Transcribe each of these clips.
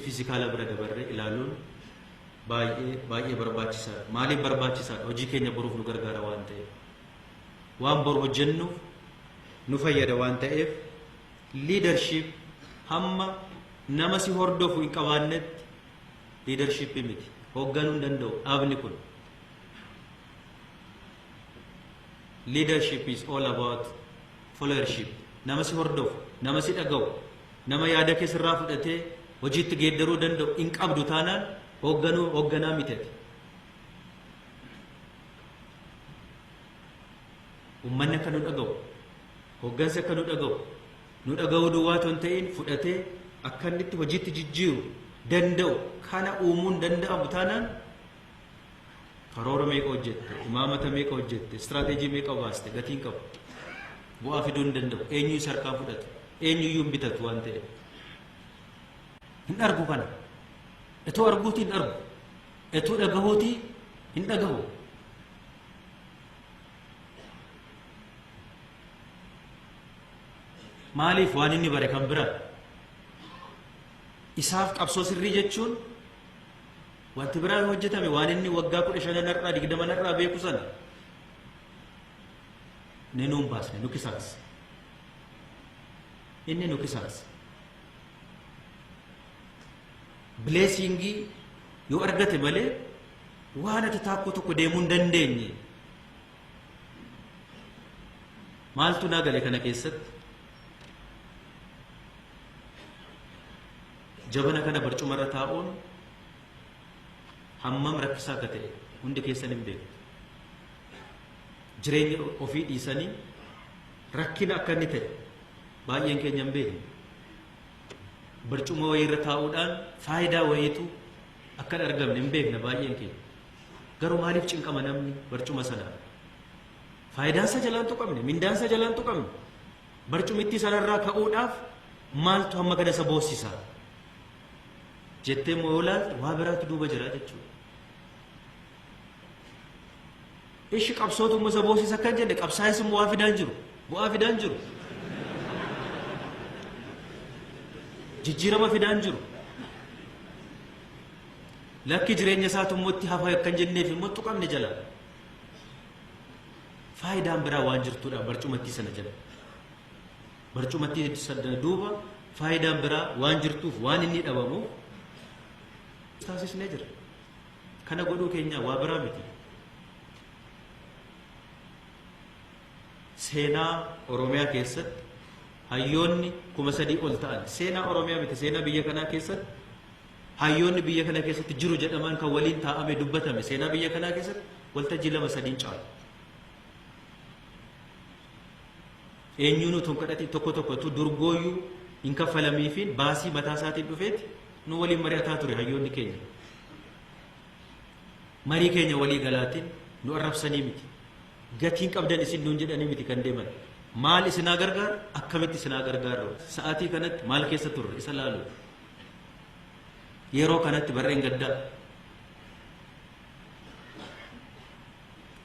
Fiizikaala bira dabarree ilaaluun baay'ee baay'ee barbaachisaadha. Maaliif barbaachisaadha? Hojii keenya boruuf nu gargaara waan ta'eef. Waan boru hojjennuuf nu fayyada waan ta'eef, leadership hamma nama si hordofu hin qabaannetti leadership miti. Hoogganuu hin danda'u dhaabni kun. Leadership is all about followership. Nama si hordofu, nama si dhaga'u, nama yaada kee sirraa fudhatee hojiitti geeddaruu danda'u hin qabdu taanaan hoogganuu hoogganaa miti ati. Uummanni akka nu dhaga'u, hooggansi akka nu dhaga'u, nu dhaga'uu duwwaa otoo hin ta'in fudhatee akka inni itti hojiitti jijjiiru danda'u kana uumuun danda'amu taanaan, karoora meeqa hojjette, imaamata meeqa hojjette, istiraateejii meeqa baaste gatiin qabu. Bu'aa fiduu hin danda'u. Eenyu isa harkaa fudhatu, eenyuyyuu hin bitatu waan ta'eef. Hin argu kana. Etoo arguutii hin argu. Etoo dhagahuutii hin dhagahu. Maaliif? Waan inni bare kan biraa. Isaaf qabsoo sirrii jechuun wanti biraa yoo hojjetame waan inni waggaa 15 har'aa, 20 har'aa beeku sana ni nuun baasne, nu kisaarse. Inni nu kisaarse. Blessingii yoo argate malee waan ati taakkuu tokko deemuu hin dandeenye. Maaltu naa gale kana keessatti? Jabana kana barcumarra taa'uun hammam rakkisaa akka ta'e hundi keessan hin beektu. Jireenya ofii dhiisanii rakkina akka inni ta'e baay'een keenya hin beeknu. Barcuma wayiirra taa'uudhaan faayidaa wayiitu akka hin argamne hin beekna baay'een keenya. Garuu maaliif cinqama namni barcuma sanaa? Faayidaan isa jalaan tuqamne, mindaan isa jalaan tuqamne. Barcumittii sanarraa ka'uudhaaf maaltu hamma kana isa boossisa? Jettee immoo yoo ilaalte waa biraatu duuba jira jechuudha. Ishi qabsootu immoo isa boossisa kan jenne, qabsaa'es immoo waa fidaan jiru. Bu'aa fidaan jiru. Jijjiirama fidaan jiru. Lakki, jireenya isaatu immoo itti hafa kan jenneef immoo tuqamne jala. Faayidaan biraa waan jirtuudha barcumattii sana jala. Barcumattii sana duuba faayidaan biraa waan jirtuuf waan inni dhabamuuf taasisnee jira. Kana godhuu keenya waa biraa miti. Seenaa Oromiyaa keessatti hayyoonni 3000 ol ta'an, seenaa Oromiyaa miti, seenaa biyya kanaa keessatti hayyoonni biyya kana keessatti jiru jedhaman kan waliin taa'ame dubbatame seenaa biyya kanaa keessatti waltajjii lama sadiin caalu. Eenyuun utuu hin kadhatin, tokko tokkotu durgooyyuu hin kaffalamiifiin baasii mataa isaatiin dhufeeti nu waliin mari'ataa ture hayyoonni keenya. Marii keenya walii galaatiin nu arrabsanii miti. Gatiin qabdan isin nuun jedhanii miti kan deeman. Maal isinaa gargaaru, akkamitti isinaa gargaaru, sa'aatii kanatti maal keessa turre isa laalu. Yeroo kanatti barreen gaddaa.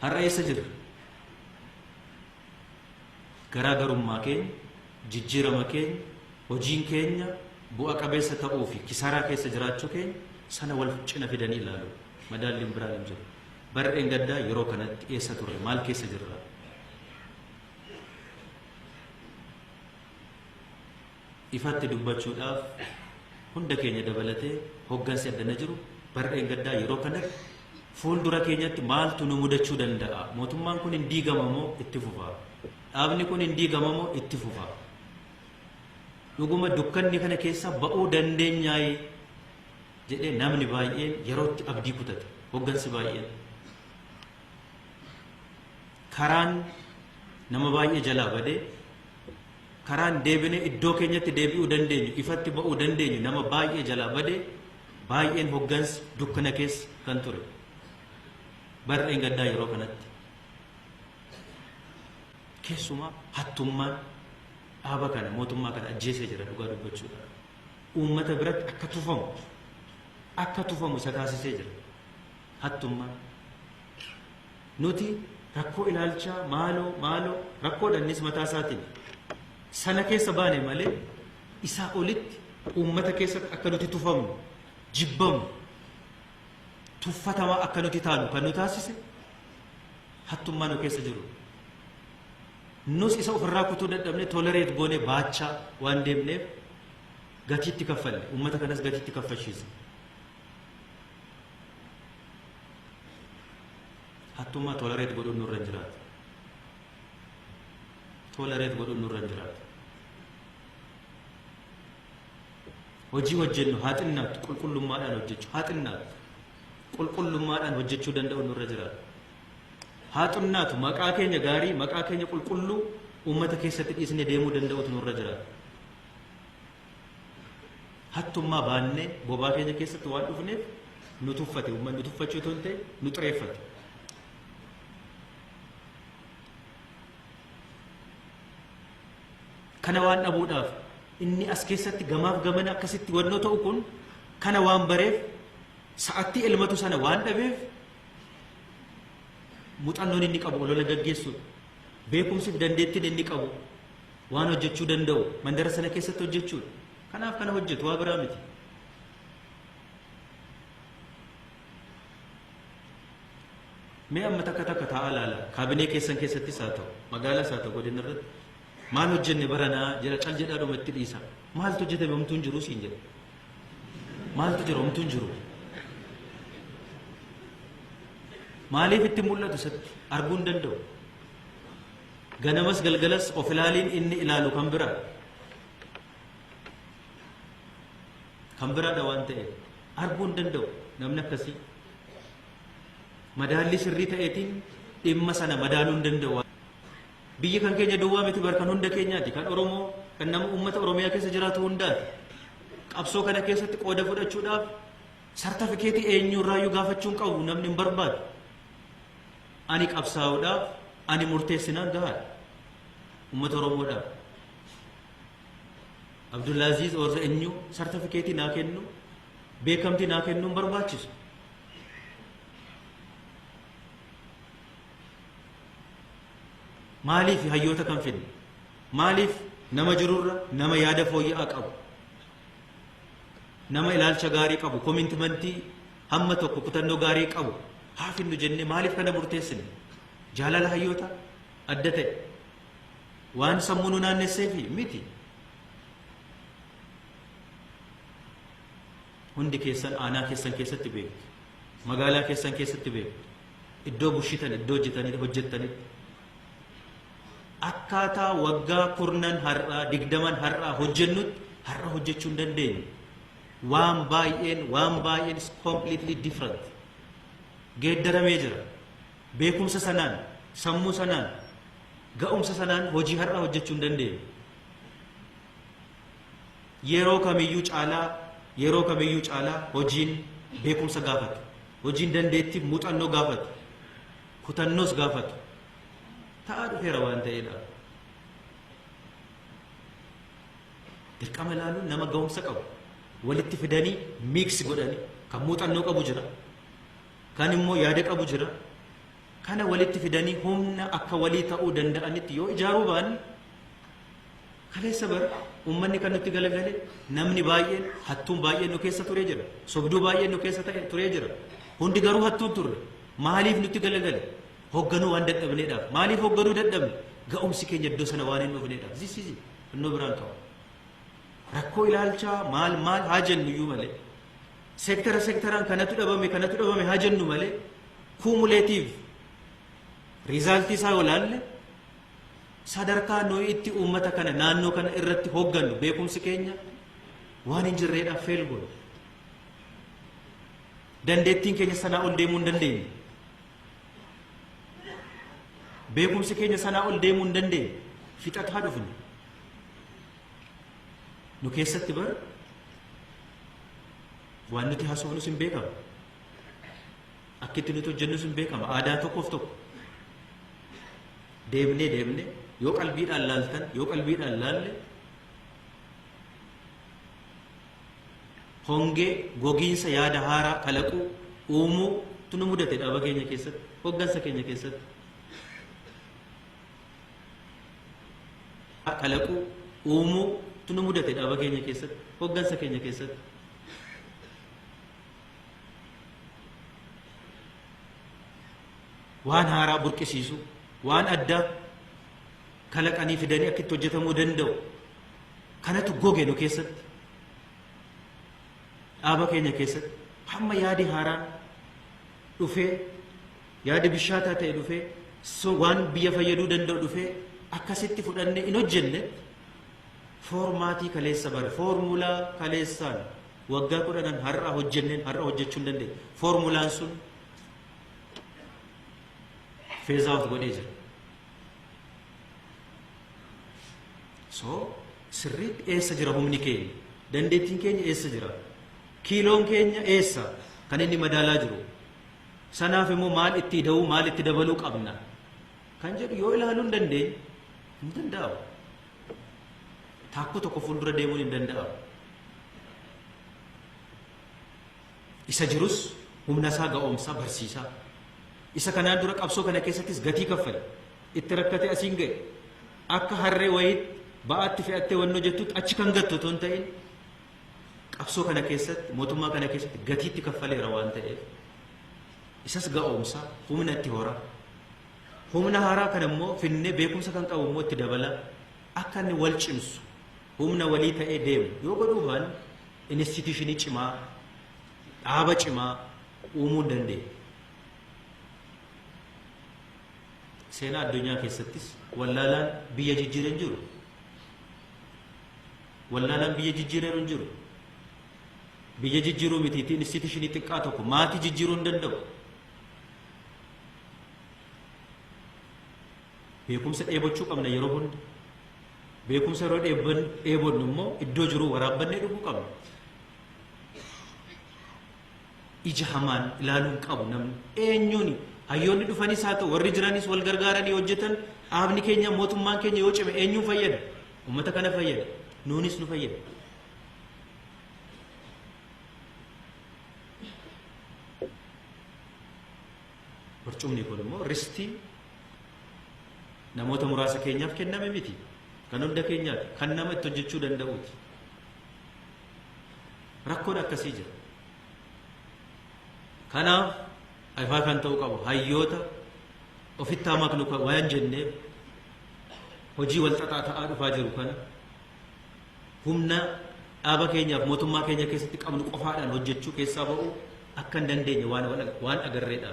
Har'a eessa jirra? Garaagarummaa keenya, jijjiirama keenya, hojiin keenya bu'a qabeessa ta'uu fi kisaaraa keessa jiraachuu keenya sana wal cina fidanii ilaalu. Madaalliin biraan hin jiru. Barreen gaddaa yeroo kanatti eessa turre? Maal keessa jirra? Ifatti dubbachuudhaaf, hunda keenya dabalatee hoggansi addana jiru, barreen gaddaa yeroo kanatti fuuldura keenyatti maaltu nu mudachuu danda'a? Mootummaan kun hin diigama moo itti fufa? Dhaabni kun hin diigama moo itti fufa? Dhuguma dukkanni kana keessa ba'uu dandeenyaayi jedhee namni baay'een yerootti abdii kutate, hoggansi baay'een. Karaan nama baay'ee jalaa badee, karaan deebinee iddoo keenyatti deebi'uu dandeenyu, ifatti ba'uu dandeenyu nama baay'ee jalaa badee, baay'een hoggansi dukkana keessa kan ture. Barreen gaddaa yeroo kanatti. Keessumaa hattummaan dhaaba kana, mootummaa kana ajjeesee jira dhugaa dubbachuudhaan. Uummata biratti akka tufamu isa taasisee jira. Hattummaan. Nuti rakkoo ilaalchaa maaloo maaloo rakkoodha innis mataa isaatiin. Sana keessa baane malee isaa olitti Uummata keessatti akka nuti tufamnu, jibbamnu, tuffatamaa akka nuti taanu kan nu taasise hattummaa nu keessa jiru. Nus isa ofirraa kutuu dadhabne, tolerate goone baachaa waan deemneef gatiitti kaffalle, uummata kanas gatiitti kaffalchiise. Hattummaa tolerate godhuun nurra hin jiraatu. Tolerate godhuun nurra hin jiraatu. Hojii hojjennu haa xinnaatu qulqullummaadhaan hojjechuu, haa xinnaatu qulqullummaadhaan hojjechuu danda'u nurra jiraatu. Haa xinnaatu maqaa keenya gaarii, maqaa keenya qulqulluu uummata keessatti dhiisnee deemuu danda'utu nurra jiraata. Hattummaa baannee bobaa keenya keessatti waan dhufneef nu tuffate, uummanni nu tuffachuu otoo hin ta'in nu xireeffate. Kana waan dhabuudhaaf inni as keessatti gamaaf gamana akkasitti wannoo ta'u kun kana waan bareef, sa'attii elmatu sana waan dhabeef, muuxannoon inni qabu olola gaggeessuudha. Beekumsiif dandeettiin inni qabu waan hojjechuu danda'u mandara sana keessatti hojjechuudha. Kanaaf kana hojjetu, waa biraa miti. Mee amma takka takka taa'aa ilaala. Kaabinee keessan keessattis haa ta'u, magaalaas haa ta'u, godina irratti maal hojjenne baranaa jedha, cal jedhaa dhuma itti dhiisa. Maaltu hojjetame? Homtuu hin jiru siin jedha. Maaltu jira? Homtuu hin jiru. Maaliif itti mul'atu isatti? Arguu hin danda'u. Ganamas galgalas of ilaaliin inni ilaalu kan biraa. Kan biraadha waan ta'eef arguu hin danda'u namni akkasii. Madaalli sirrii ta'eetiin dhimma sana madaaluu hin danda'u. Biyyi kan keenya duwwaa miti bar, kan hunda keenyaati. Kan Oromoo, kan nama uummata Oromiyaa keessa jiraatu hundaati. Qabsoo kana keessatti qooda fudhachuudhaaf sartifikeetii eenyurraayyuu gaafachuu hin qabu, namni hin barbaadu. Ani qabsaa'uudhaaf ani murteessinaan gahaadha. Uummata Oromoodhaaf. Abdullaaziz Oorza eenyu sartifikeetii naa kennu, beekamtii naa kennuu hin barbaachisu. Maaliif hayyoota kan fidne? Maaliif nama jirurra nama yaada fooyya'aa qabu? Nama ilaalcha gaarii qabu, commitmentii hamma tokko, kutannoo gaarii qabu haa finnu jennee maaliif kana murteessine? Jaalala hayyoota adda ta'e waan sammuu nu naannesseefi miti. Hundi keessan aanaa keessan keessatti beektu. Magaalaa keessan keessatti beektu. Iddoo bushitan, iddoo hojjetanii hojjettanitti. Akkaataa waggaa 10 har'aa, 20 har'aa hojjennutti har'a hojjechuu hin dandeenyu. Waan baay'een is completely different. Geeddaramee jira. Beekumsa sanaan, sammuu sanaan, ga'umsa sanaan hojii har'aa hojjechuu hin dandeenyu. Yeroo kamiyyuu caalaa, yeroo kamiyyuu caalaa hojiin beekumsa gaafatu. Hojiin dandeettiif muuxannoo gaafatu. Kutannoos gaafatu. Ta'aa dhufeera waan ta'eedha. Dirqama ilaaluun nama ga'umsa qabu walitti fidanii mix godhanii, kan muuxannoo qabu jira. Kan immoo yaada qabu jira. Kana walitti fidanii humna akka walii ta'uu danda'anitti yoo ijaaruu baanne, kaleessa bara uummanni kan nutti galagale namni baay'een, hattuun baay'een nu keessa turee jira. Sobduu baay'een nu keessa ta'e turee jira. Hundi garuu hattuun turre. Maaliif nutti galagale? Hoogganuu waan dadhabneedhaaf. Maaliif hoogganuu dadhabne? Ga'umsi keenya iddoo sana waan hin dhufneedhaaf. Zisizi innoo biraan qabu. Rakkoo ilaalchaa maal maal haa jennu iyyuu malee, seektara seektaraan kanatu dhabame, kanatu dhabame haa jennu malee, cumulative resultii isaa yoo laalle, sadarkaa nuyi itti uummata kana, naannoo kana irratti hooggannu beekumsi keenya waan hin jirreedhaaf fail goone. Dandeettiin keenya sanaa ol deemuu hin dandeenye. Beekumsi keenya sanaa ol deemuu hin dandeenye. Fixataa dhufne. Nu keessatti bar waan nuti haasofnus hin beekamu. Akkitti nuti hojjennus hin beekama. Aadaa tokkoof tokko. Deemnee deemnee yoo qalbiidhaan laaltan, yoo qalbiidhaan laalle, hongee gogiinsa yaada haaraa kalaquu uumuu tu nu mudate dhaaba keenya keessatti, hoggansa keenya keessatti. Kalaquu uumuu Nu mudate dhaaba keenya keessatti, hoggansa keenya keessatti. Waan haaraa burqisiisu, waan addaa kalaqanii fidanii akka itti hojjetamuu danda'u kanatu goge nu keessatti, dhaaba keenya keessatti. Hamma yaadi haaraan dhufee, yaadi bishaataa ta'e dhufee, waan biyya fayyaduu danda'u dhufee akkasitti fudhannee hin hojjenne, foormaatii kaleessa bare, foormulaa kaleessaan waggaa 10 har'a hojjenneen har'a hojjechuu hin dandeenye. Foormulaan sun phase out godhee jira. So sirriitti eessa jira humni keenya? Dandeettiin keenya eessa jira? Kiiloon keenya eessa kan inni madaalaa jiru? Sanaaf immoo maal itti ida'uu, maal itti dabaluu qabna? Kan jedhu yoo ilaaluu hin dandeenye, hin danda'amu. Taakkuu tokko fuuldura deemuun hin danda'amu. Isa jirus humna isaa ga'oomsaa barsiisaa. Isa kanaan dura qabsoo kana keessattis gatii kaffale. Itti rakkatee asiin ga'e. Akka harree wayiitti ba'aatti fe'attee wannoo jettutti achi kan gattu otoo hin ta'in, qabsoo kana keessatti, mootummaa kana keessatti gatiitti kaffaleera waan ta'eef, isas ga'oomsaa humna itti horaa. Humna haaraa kana immoo finnee, beekumsa kan qabu immoo itti dabalaa, akka inni wal cimsu, humna walii ta'ee deemu yoo godhuu baanne, institutionii cimaa, dhaaba cimaa uumuu hin dandeenye. Seenaa addunyaa keessattis wallaalaan biyya jijjiiree hin jiru. Wallaalaan biyya jijjiiree hin jiru. Biyya jijjiiruu mitiitii institutionii xiqqaa tokko, maatii jijjiiruu hin danda'u. Beekumsa dheebochuu qabna yeroo hunda. Beekumsa yeroo dheebonnu immoo iddoo jiru waraabbannee dhuguu qabna. Ija hamaan ilaaluu hin qabu namni. Eenyuuni? Hayyoonni dhufanis haa ta'u, warri jiranis wal gargaaranii hojjetan, dhaabni keenya, mootummaan keenya yoo cime eenyuun fayyada? Uummata kana fayyada. Nuunis nu fayyada. Barcumni kun immoo ristii namoota muraasa keenyaaf kenname miti. Kan hunda keenyaati. Kan nama itti hojjechuu danda'uuti. Rakkoon akkasii jira. Kanaaf ifaa kan ta'u qabu, hayyoota ofitti haa maknu waan jenneef, hojii wal xaxaa ta'aa dhufaa jiru kana humna dhaaba keenyaaf mootummaa keenya keessatti qabnu qofaadhaan hojjechuu keessaa ba'uu akka hin dandeenye waan agarreedha.